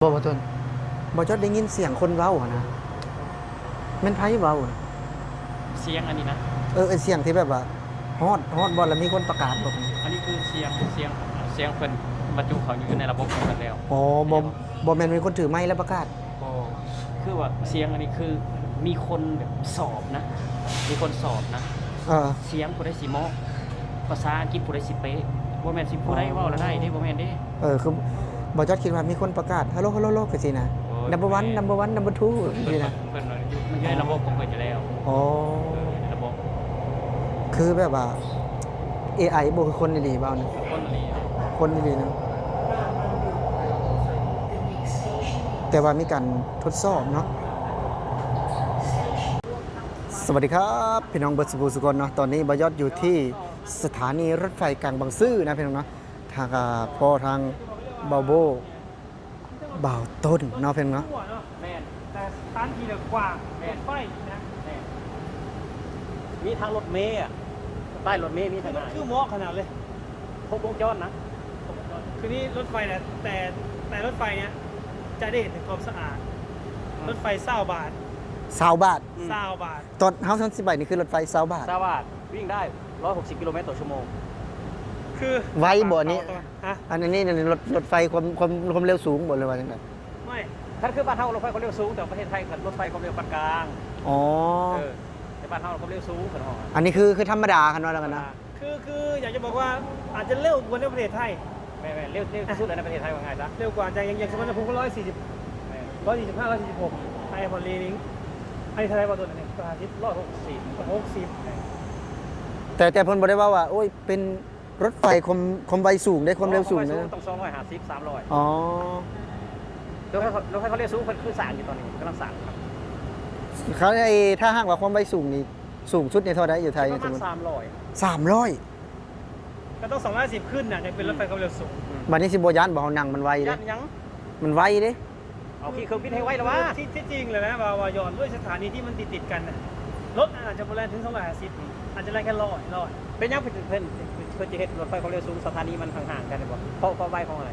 ບໍ່ ບໍ່ຕົ້ນ ບໍ່ຈອດໄດ້ຍິນສຽງຄົນເວົ້າຫັ້ນນະ. ແມ່ນໃຜເວົ້ານະ? ສຽງອັນນີ້ນະ? ເອີ ເອີ ສຽງທີ່ແບບວ່າຮອດ ຮອດບ່ອນແລ້ວມີຄົນປະກາດບໍ່? ອັນນີ້ຄືສຽງ ສຽງ ສຽງເພິ່ນບັນຈຸເຂົ້າຢູ່ໃນລະບົບຂອງເພິ່ນແລ້ວ. ອໍ ບໍ່ ແມ່ນບໍ່? ບໍ່ແມ່ນມີຄົນຖືໄມແລ້ວປະກາດ? ບໍ່ ຄືວ່າສຽງອັນນີ້ຄືມີຄົນແບບສອບນະ ມີຄົນສອບນະ. ເອີ ສຽງຜູ້ໃດຊິເໝາະ ພາສາອັງກິດຜູ້ໃດຊິເປະ ບໍ່ແມ່ນຊິຜູ້ໃດເວົ້າແລ້ວໄດ້ເດ້ ບໍ່ແມ່ນເດ້. ເອີ ຄືບໍ່ຈອດຄິດວ່າມີຄົນປະກາດ ຮັລໂຫຼ ຮັລໂຫຼ ຈັ່ງຊີ້ນະ. ໂອ້ຍ number one number one number two ຈັ່ງຊີ້ນະ. ເພິ່ນ ເພິ່ນຢູ່ ມັນຢູ່ໃນລະບົບຂອງເພິ່ນຢູ່ແລ້ວ. ອໍ ເອີ ໃນລະບົບ ຄືແບບວ່າ ເອໄອ ບໍ່ຄືຄົນອີ່ຫຼີເວົ້ານີ້ ຄົນອີ່ຫຼີ ຄົນອີ່ຫຼີເນາະ. ແຕ່ວ່າມີການທົດສອບເນາະ. ສະຫວັດດີຄັບ ພີ່ນ້ອງເບິດສູ່ຜູ້ສູ່ຄົນເນາະ. ຕອນນີ້ບ່າວຍອດຢູ່ທີ່ສະຖານີລົດໄຟກາງບາງຊື່ນະ ພີ່ນ້ອງເນາະ. ທາງ ອ່າ ພໍ່ທາງບ່າວໂບ້ ບ່າວຕົ້ນເນາະ ພີ່ນ້ອງເນາະ. ແມ່ນ ແຕ່ສະຖານທີ່ກວ້າງ ແມ່ນ ລົດໄຟນະ ແມ່ນ ມີທາງລົດເມອະ ປ້າຍລົດເມມີທາງໜ້າ ຄືເໝາະຂະໜາດເລີຍ ຄົບວົງຈອນນະ. ຄືນີ້ລົດໄຟນະ ແຕ່ ແຕ່ລົດໄຟເນີ້ຍຈະໄດ້ເຫັນເຖິງຄວາມສະອາດ. ອືມ ລົດໄຟຊາວບາດ ຊາວບາດ ອືມ ຊາວບາດ. ຕອນເຮົາທັນຊິໄປນີ້ຄືລົດໄຟຊາວບາດ ຊາວບາດ ວິ່ງໄດ້ຮ້ອຍຫົກສິບກິໂລແມັດຕໍ່ຊົ່ວໂມງ. ຄືໄວບໍ່ອັນນີ້? ຮະ? ອັນນີ້ ອັນນີ້ລົດ ລົດໄຟຄວາມ ຄວາມ ຄວາມເລັວສູງບໍ່ ຫຼືວ່າຈັ່ງໃດ? ໄມ່ ຄັນຄືບ້ານເຮົາລົດໄຟຄວາມເລັວສູງ ແຕ່ປະເທດໄທກໍລົດໄຟຄວາມເລັວປານກາງ. ອໍ ເອີ ແຕ່ບ້ານເຮົາຄວາມເລັວສູງເພິ່ນເວົ້າ. ອັນນີ້ຄື ຄືທຳມະດາ ຄັນວ່າແລ້ວກັນນະ. ຄື ຄືຢາກຈະບອກວ່າອາດຈະເລັວກວ່າໃນປະເທດໄທ. ແມ່ນໆ ເລັວ ເລັວທີ່ສຸດແລ້ວໃນປະເທດໄທ ວ່າງ່າຍຊະ. ເລັວກວ່າ ຢ່າງ ຢ່າງ ຢ່າງສົມມຸດວ່າພູກຮ້ອຍສີ່ສິບ ແມ່ນ ຮ້ອຍສີ່ສິບຫ້າ ຮ້ອຍສີ່ສິບຫົກ ໄອແອນພອດລີລິງ ອັນນີ້ເທົ່າໃດບໍ່ຕົວນີ້? ຮ້ອຍຫ້າສິບ ຮ້ອຍຫົກສິບ ຫົກສິບ ແມ່ນ. ແຕ່ ແຕ່ເພິ່ນບໍ່ໄດ້ເວົ້າວ່າ ໂອ້ຍ ເປັນລົດໄຟຄວາມ ຄວາມໄວສູງເດ້ ຄວາມເລັວສູງເດ້. ໂອ້ ຄວາມໄວສູງຕ້ອງສອງຮ້ອຍຫ້າສິບ ສາມຮ້ອຍ. ອໍ ລົດໄຟ ລົດໄຟຄວາມເລັວສູງເພິ່ນຄືສ້າງຢູ່ຕອນນີ້ ກຳລັງສ້າງຢູ່. ຄັນ ໄອ້ ຖ້າຫາກວ່າຄວາມໄວສູງນີ້ ສູງສຸດນີ້ເທົ່າໃດຢູ່ໄທ? ປະມານສາມຮ້ອຍ ສາມຮ້ອຍ ກໍຕ້ອງສອງຮ້ອຍຫ້າສິບຂຶ້ນນະ ຈັ່ງເປັນ ອືມ ລົດໄຟຄວາມເລັວສູງ. ອືມ ບັດນີ້ຊິບໍ່ຢ້ານບໍ່ ເຮົານັ່ງມັນໄວເດ້. ຢ້ານຫຍັງ? ມັນໄວເດ້. ເອົາຂີ່ເຄື່ອງບິນໃຫ້ໄວລະວະ. ທີ່ ທີ່ ທີ່ຈິງແລ້ວນະ ວ່າ ວ່າຍ້ອນດ້ວຍສະຖານີທີ່ມັນຕິດໆກັນນະ ລົດອາດຈະບໍ່ແລ່ນເຖິງສອງຮ້ອຍຫ້າສິບ ອືມ ອາດຈະແລ່ນແຄ່ຮ້ອຍ ຮ້ອຍ. ເປັນຫຍັງເພິ່ນ ເພິ່ນ ເພິ່ນ ເພິ່ນຈະເຮັດລົດໄຟຄວາມເລັວສູງສະຖານີມັນຫ່າງໆກັນບໍ່? ເພາະ ເພາະໄວຂອງອະໄລ?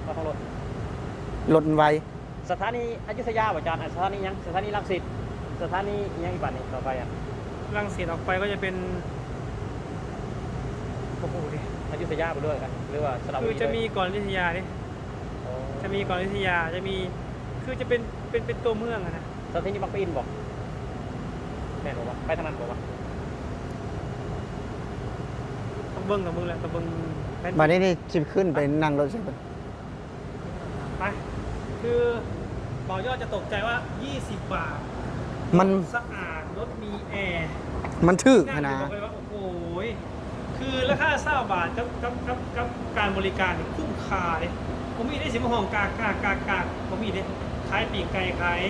ເພາະຂອງລົດ? ລົດມັນໄວ. ສະຖານີອະຍຸດທະຍາບໍ່ຈານ? ສະຖານີຫຍັງ? ສະຖານີລັງສິດ ສະຖານີອີ່ຫຍັງອີກບາດນີ້ຕໍ່ໄປອະ? ລັງສິດອອກໄປກໍຈະເປັນ ບໍ່ຮູ້ເດ. ອະຍຸດທະຍາບໍ່ ຫຼືວ່າ ຫຼືວ່າສະລະບຸລີ? ຄືຈະມີກ່ອນອະຍຸດທະຍາເດ. ອໍ ຈະມີກ່ອນອະຍຸດທະຍາ ຈະມີ ຄືຈະເປັນ ເປັນ ເປັນຕົວເມືອງຫັ້ນນະ. ສະຖານີບັ້ງປະອິນບໍ່? ແມ່ນບໍ່ວະ? ໄປທາງນັ້ນບໍ່ວະ? ຕ້ອງເບິ່ງກັບເບິ່ງແຫຼະ ຕ້ອງເບິ່ງແຜນ. ບາດນີ້ນີ້ຊິຂຶ້ນໄປນັ່ງລົດໃສ່ເພິ່ນ. ໄປ ຄືບ່າວຍອດຈະຕົກໃຈວ່າ ຍີ່ສິບບາດ ມັນສະອາດ ລົດມີແອ ມັນຖືກຫັ້ນນະ. ບອກເລີຍວ່າ ໂອ້ໂຫ ຄືລາຄາຊາວບາດກັບ ກັບ ກັບ ກັບການບໍລິການນີ້ຄຸ້ມຄ່າເດ້. ບໍ່ມີເດ້ຊິມາຮ້ອງກາກໆໆໆ ບໍ່ມີເດ້. ຂາຍປີ້ງໄກ່ ຂາຍ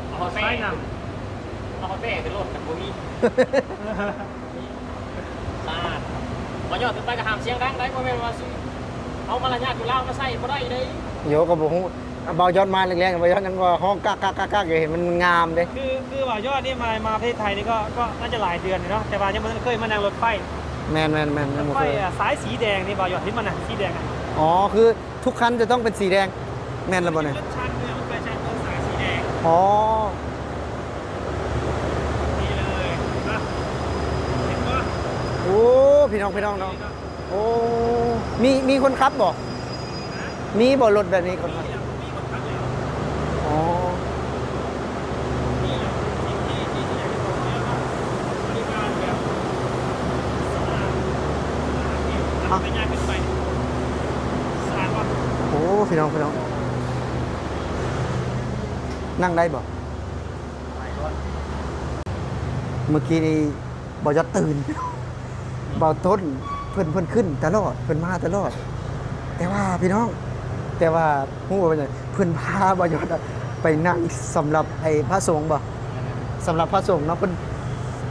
ເອົາຮອດແມ່ ຂາຍນ້ຳ ເອົາຮອດແມ່ຂຶ້ນລົດກໍບໍ່ມີ. ສະອາດ. ບໍ່ຍອດຂຶ້ນໄປກໍຫ້າມສຽງດັງໄດ໋ ບໍ່ແມ່ນວ່າຊິເອົາມາລະຍາດຢູ່ລາວມາໃຊ້ບໍ່ໄດ້ເດ້. ໂຍ ກໍບໍ່ຮູ້ ບ່າວຍອດມາແລງໆ ບ່າວຍອດຍັງວ່າຮ້ອງກາກໆໆໆຢູ່ ເຫັນມັນງາມເດ້. ຄື ຄືບ່າວຍອດນີ້ມາ ມາປະເທດໄທນີ້ກໍ ກໍໜ້າຈະຫຼາຍເດືອນເນາະ ແຕ່ວ່າຍັງບໍ່ທັນເຄີຍມານັ່ງລົດໄຟ. ແມ່ນໆໆໆ ຍັງບໍ່ເຄີຍ. ລົດໄຟ ອາ ສາຍສີແດງນີ້ ບ່າວຍອດເຫັນບໍ່ນະ ສີແດງນະ? ອໍ ຄື ທຸກຄັນຈະຕ້ອງເປັນສີແດງ ແມ່ນແລ້ວບໍ່ນີ້? ລົດຊານເມືອງ ລົດໄຟຊານເມືອງສາຍສີແດງ. ອໍ ນີ້ເລີຍ ເຫັນບໍ່? ໂອ້ ພີ່ນ້ອງ ພີ່ນ້ອງເນາະ. ໂອ້ ມີ ມີຄົນຂັບບໍ່? ຮະ? ມີບໍ່ລົດແບບນີ້ຄົນຂັບ? ມີແຫຼະ ມີຄົນຂັບແຫຼະ. ອໍ ນີ້ແຫຼະ ສິ່ງທີ່ ທີ່ ທີ່ຢາກຈະບອກເນາະ ບໍລິການແບບສະອາດ ສະອາດນີ້ ເອົາໄປຍ່າງຂຶ້ນໄປ ສະອາດບໍ່? ໂອ້ ພີ່ນ້ອງ ພີ່ນ້ອງ ນັ່ງໄດ້ບໍ່? ເມື່ອກີ້ນີ້ບ່າວຍອດຕື່ນ ບ່າວຕົ້ນ ເພິ່ນ ເພິ່ນຂຶ້ນຕະຫຼອດ ເພິ່ນມາຕະຫຼອດ. ແຕ່ວ່າພີ່ນ້ອງ ແຕ່ວ່າຮູ້ວ່າເປັນຫຍັງ? ເພິ່ນພາບ່າວຍອດໄປນັ່ງສຳລັບໄອ້ພະສົງບໍ່? ສຳລັບພະສົງເນາະ ເພິ່ນ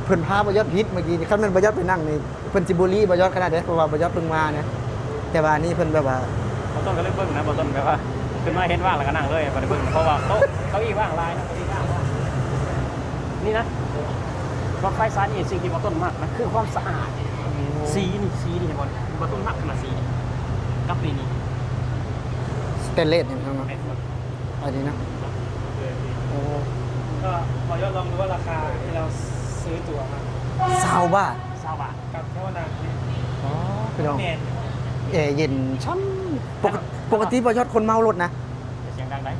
ເພິ່ນພາບ່າວຍອດຜິດເມື່ອກີ້ນີ້. ຄັນແມ່ນບ່າວຍອດໄປນັ່ງນີ້ ເພິ່ນຊິບູລີບ່າວຍອດຂະໜາດໃດ ເພາະວ່າບ່າວຍອດເພິ່ງມານະ. ແຕ່ວ່າອັນນີ້ເພິ່ນແບບວ່າ ບ່າວຕົ້ນກໍເລີຍເບິ່ງນະ ບ່າວຕົ້ນແບບວ່າຂຶ້ນມາເຫັນວ່າງແລ້ວກໍນັ່ງເລີຍ ບໍ່ໄດ້ເບິ່ງ ເພາະວ່າໂຕະເກົ້າอี้ວ່າງຫຼາຍນະ ເກົ້າอี้ວ່າງ. ນີ້ນະ ລົດໄຟສາຍນີ້ ສິ່ງທີ່ບ່າວຕົ້ນມັກນະ ຄືຄວາມສະອາດ. ໂອ້ ສີນີ້ ສີນີ້ເຫັນບໍ່? ບ່າວຕົ້ນມັກຂະໜາດສີນີ້ ກັບນີ້ນີ້. ສເຕນເລດນີ້ເນາະ ແມ່ນບໍ່? ອັນນີ້ນະ ໂອ້ ກໍຂໍຍ້ອນລອງດູວ່າລາຄາທີ່ເຮົາຊື້ຕົ໋ວມາ ຊາວບາດ ຊາວບາດ ກັບເທວະນາງນີ້ ອໍ ພີ່ນ້ອງ ແມ່ນ ແອເຢັນຊ່ຳ ປົກກະຕິ ປົກກະຕິບໍ່ຍອດຄົນເມົາລົດນະ ຢ່າສຽງດັງໄດ໋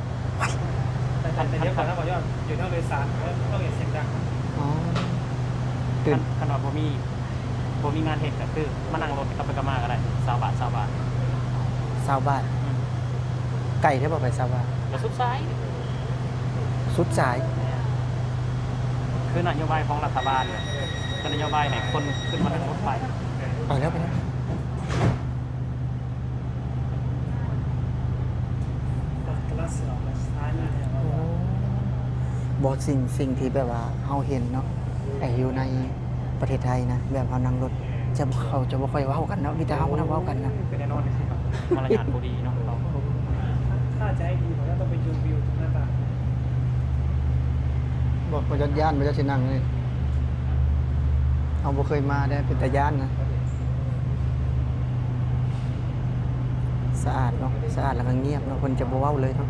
ແຕ່ ແຕ່ດຽວກ່ອນນະ ບໍ່ຍອດ ຢູ່ເທິງໂດຍສານ ຕ້ອງຢ່າສຽງດັງ ອໍ ຕື່ນ ຄັນ ຄັນວ່າບໍ່ມີ ບໍ່ມີງານເຮັດກໍຄືມານັ່ງລົດກັບໄປກັບມາກໍໄດ້ ຊາວບາດ ຊາວບາດ ຊາວບາດ ອືມ ໄກແທ້ບໍ່ໄປຊາວບາດ? ກໍສຸດສາຍ ສຸດສາຍ ແມ່ນ ຄືນະໂຍບາຍຂອງລັດຖະບານ ແມ່ນ ຄືນະໂຍບາຍໃຫ້ຄົນຂຶ້ນມານັ່ງລົດໄຟ ໄປແລ້ວ ໄປແລ້ວ ໂອ້ ບໍ່ ສິ່ງ ສິ່ງທີ່ແບບວ່າເຮົາເຫັນເນາະ ໄອ້ຢູ່ໃນປະເທດໄທນະ ແບບເຮົານັ່ງລົດ ຈະ ເຂົາຈະບໍ່ຄ່ອຍເວົ້າກັນເນາະ ມີແຕ່ເຮົານຳເວົ້າກັນນະ ໂອ້ຍ ກໍແນ່ນອນ ມາລະຍາດບໍ່ດີເນາະ ຖ້າຈະໃຫ້ດີ ເຮົາຕ້ອງໄປດູວິວຕົງໜ້າຕ່າງ ບໍ່ ບໍ່ຢ້ານ ບໍ່ຢ້ານຊິນັ່ງເລີຍ ເຮົາບໍ່ເຄີຍມາເດ້ ເປັນຕາຢ້ານນະ. ສະອາດເນາະ ສະອາດແລ້ວກໍງຽບເນາະ ເພິ່ນຈະບໍ່ເວົ້າເລີຍເນາະ.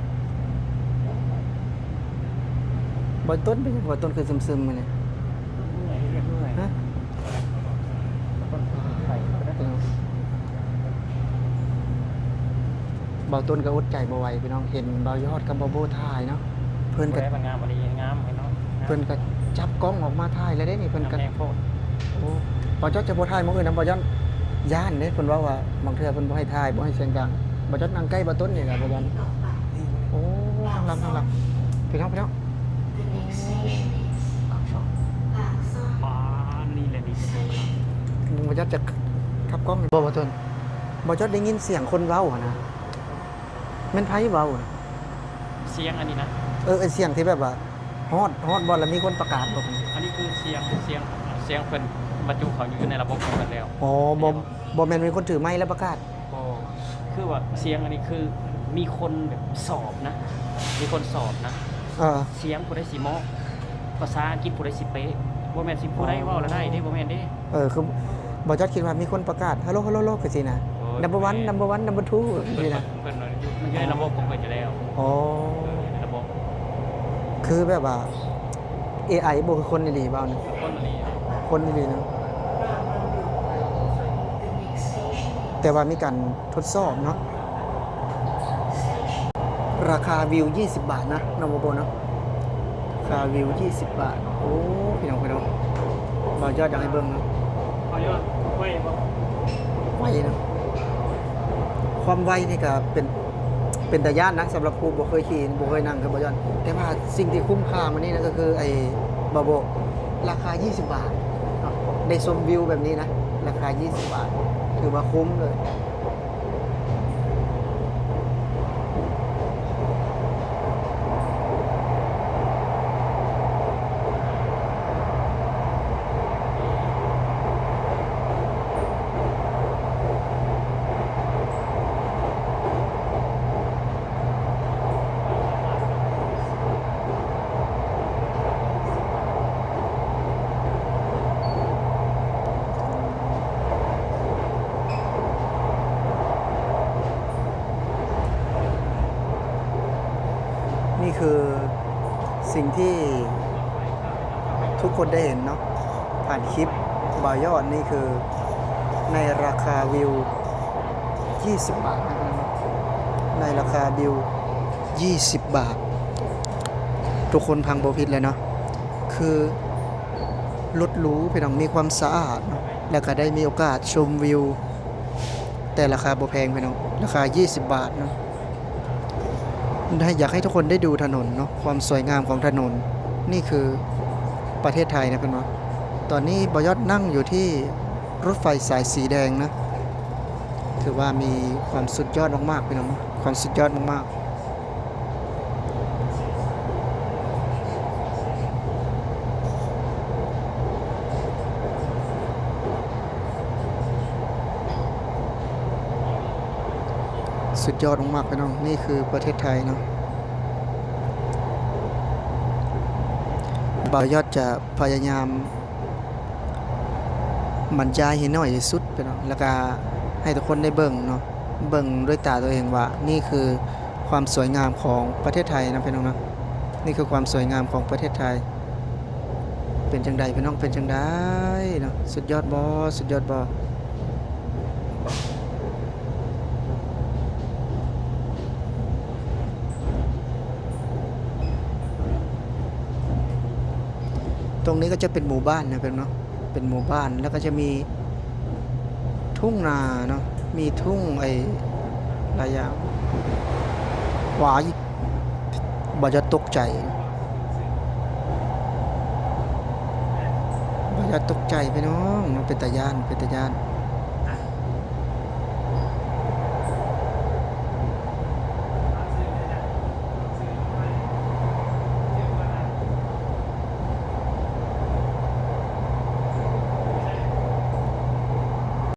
ບ່າວຕົ້ນເປັນຫຍັງ ບ່າວຕົ້ນຄືຊຶມໆມື້ນີ້? ຮະ? ບ່າວຕົ້ນກໍອົດໃຈບໍ່ໄຫວພີ່ນ້ອງ ເຫັນບ່າວຍອດກັບບ່າວໂບ້ຖ່າຍເນາະ ເພິ່ນກໍ ງາມອີ່ຫຼີ ງາມເນາະ ເພິ່ນກໍຈັບກ້ອງອອກມາຖ່າຍແລ້ວເດ້ນີ້ ເພິ່ນກໍ ໂອ້ ບ່າວຈອດຈະບໍ່ຖ່າຍໝ່ອງອື່ນນຳ ບ່າວຢ້ອນ ຢ້ານເດ້ ເພິ່ນເວົ້າວ່າບາງເທື່ອເພິ່ນບໍ່ໃຫ້ຖ່າຍ ບໍ່ໃຫ້ສຽງດັງ ບ່າວຈອດນັ່ງໃກ້ບ່າວຕົ້ນນີ້ແຫຼະ ບ່າວຢ້ອນ ໂອ້ ທາງຫຼັງ ທາງຫຼັງ ພີ່ນ້ອງ ພີ່ນ້ອງ ປານນີ້ແຫຼະນີ້ ບ່າວຈອດຈະຂັບກ້ອງ ບໍ່ ບ່າວຕົ້ນ ບ່າວຈອດໄດ້ຍິນສຽງຄົນເວົ້າຫັ້ນນະ ແມ່ນໃຜເວົ້າ? ສຽງອັນນີ້ນະ ເອີ ໄອ້ສຽງທີ່ແບບວ່າ ຮອດ ຮອດບ່ອນແລ້ວມີຄົນປະກາດບໍ່? ອັນນີ້ຄືສຽງ ສຽງ ສຽງເພິ່ນບັນຈຸເຂົ້າຢູ່ໃນລະບົບຂອງເພິ່ນແລ້ວ. ອໍ ບໍ່ ບໍ່ແມ່ນມີຄົນຖືໄມແລ້ວປະກາດ? ບໍ່ ຄືວ່າສຽງອັນນີ້ຄືມີຄົນແບບສອບນະ ມີຄົນສອບນະ ເອີ ສຽງຜູ້ໃດຊິເໝາະ ພາສາອັງກິດຜູ້ໃດຊິເປະ ບໍ່ແມ່ນຊິຜູ້ໃດເວົ້າແລ້ວໄດ້ເດ້ ບໍ່ແມ່ນເດ້. ເອີ ຄືບໍ່ຈັກຄິດວ່າມີຄົນປະກາດ ຮັລໂຫຼ ຮັລໂຫຼ ຈັ່ງຊີ້ນະ ໂອ້ຍ ນຳເບີວັນ ແມ່ນ ນຳເບີວັນ ນຳເບີທູ ຈັ່ງຊີ້ນະ ເພິ່ນ ເພິ່ນ ເພິ່ນຢູ່ໃນລະບົບຂອງເພິ່ນຢູ່ແລ້ວ. ອໍ ເອີ ໃນລະບົບ ຄືແບບວ່າ ເອໄອບໍ່ ຄືຄົນອີ່ຫຼີເວົ້ານີ້ ຄົນອີ່ຫຼີ ຄົນອີ່ຫຼີເນາະ ແຕ່ວ່າມີການ ທົດສອບເນາະ ລາຄາວິວ ຊາວບາດນະ ນ້ອງໂບໂບເນາະ ລາຄາວິວ ຊາວບາດ. ໂອ້ ພີ່ນ້ອງ ພີ່ນ້ອງ ບ່າວຍອດຢາກໃຫ້ເບິ່ງເນາະ ບ່າວຍອດ ໄວບໍ່? ໄວເນາະ ຄວາມໄວນີ້ກະເປັນ ເປັນຕາຢ້ານນະ ສຳລັບຜູ້ບໍ່ເຄີຍຂີ່ ບໍ່ເຄີຍນັ່ງຄືບ່າວຍອດ ແຕ່ວ່າສິ່ງທີ່ຄຸ້ມຄ່າມື້ນີ້ນະ ກໍຄືໄອ້ ບ່າວໂບ ລາຄາ ຊາວບາດເນາະ ໄດ້ຊົມວິວແບບນີ້ນະ ລາຄາ ຊາວບາດ ຖືວ່າຄຸ້ມເລີຍ. ນີ້ຄືສິ່ງທີ່ທຸກຄົນໄດ້ເຫັນເນາະ ຜ່ານຄລິບບ່າວຍອດ ນີ້ຄືໃນລາຄາວິວ ຊາວບາດນະ ໃນລາຄາວິວ ຊາວບາດ ທຸກຄົນຟັງບໍ່ຜິດເລີຍເນາະ ຄືລົດຫຼູ ພີ່ນ້ອງ ມີຄວາມສະອາດເນາະ ແລ້ວກະໄດ້ມີໂອກາດຊົມວິວ ແຕ່ລາຄາບໍ່ແພງ ພີ່ນ້ອງ ລາຄາ ຊາວບາດເນາະ. ໃຫ້ ຢາກໃຫ້ທຸກຄົນໄດ້ດູຖະໜົນເນາະ ຄວາມສວຍງາມຂອງຖະໜົນ ນີ້ຄືປະເທດໄທນະ ເພິ່ນວ່າ ຕອນນີ້ບ່າວຍອດນັ່ງຢູ່ທີ່ລົດໄຟສາຍສີແດງນະ ຖືວ່າມີຄວາມສຸດຍອດມາກໆ ພີ່ນ້ອງ ຄວາມສຸດຍອດມາກໆ. ສຸດຍອດມາກໆ ພີ່ນ້ອງ ນີ້ຄືປະເທດໄທເນາະ ບ່າວຍອດຈະພະຍາຍາມບັນຍາຍໃຫ້ໜ້ອຍທີ່ສຸດ ພີ່ນ້ອງ ແລ້ວກະໃຫ້ທຸກຄົນໄດ້ເບິ່ງເນາະ ເບິ່ງດ້ວຍຕາຕົວເອງວ່າ ນີ້ຄື ຄວາມສວຍງາມຂອງປະເທດໄທເນາະ ພີ່ນ້ອງເນາະ. ນີ້ຄືຄວາມສວຍງາມຂອງປະເທດໄທ. ເປັນຈັ່ງໃດ ພີ່ນ້ອງ ເປັນຈັ່ງໃດເນາະ? ສຸດຍອດບໍ່? ສຸດຍອດບໍ່? ຕົງນີ້ກໍຈະເປັນໝູ່ບ້ານນະ ເປັນເນາະ ເປັນໝູ່ບ້ານ ແລ້ວກໍຈະມີ ທົ່ງນາເນາະ ມີທົ່ງ ໄອ້ ຫຼາຍຢ່າງ. ວ້າຍ ບໍ່ຢ່າຕົກໃຈ ບໍ່ຢ່າຕົກໃຈ ພີ່ນ້ອງເນາະ. ເປັນຕາຢ້ານ ເປັນຕາຢ້ານ.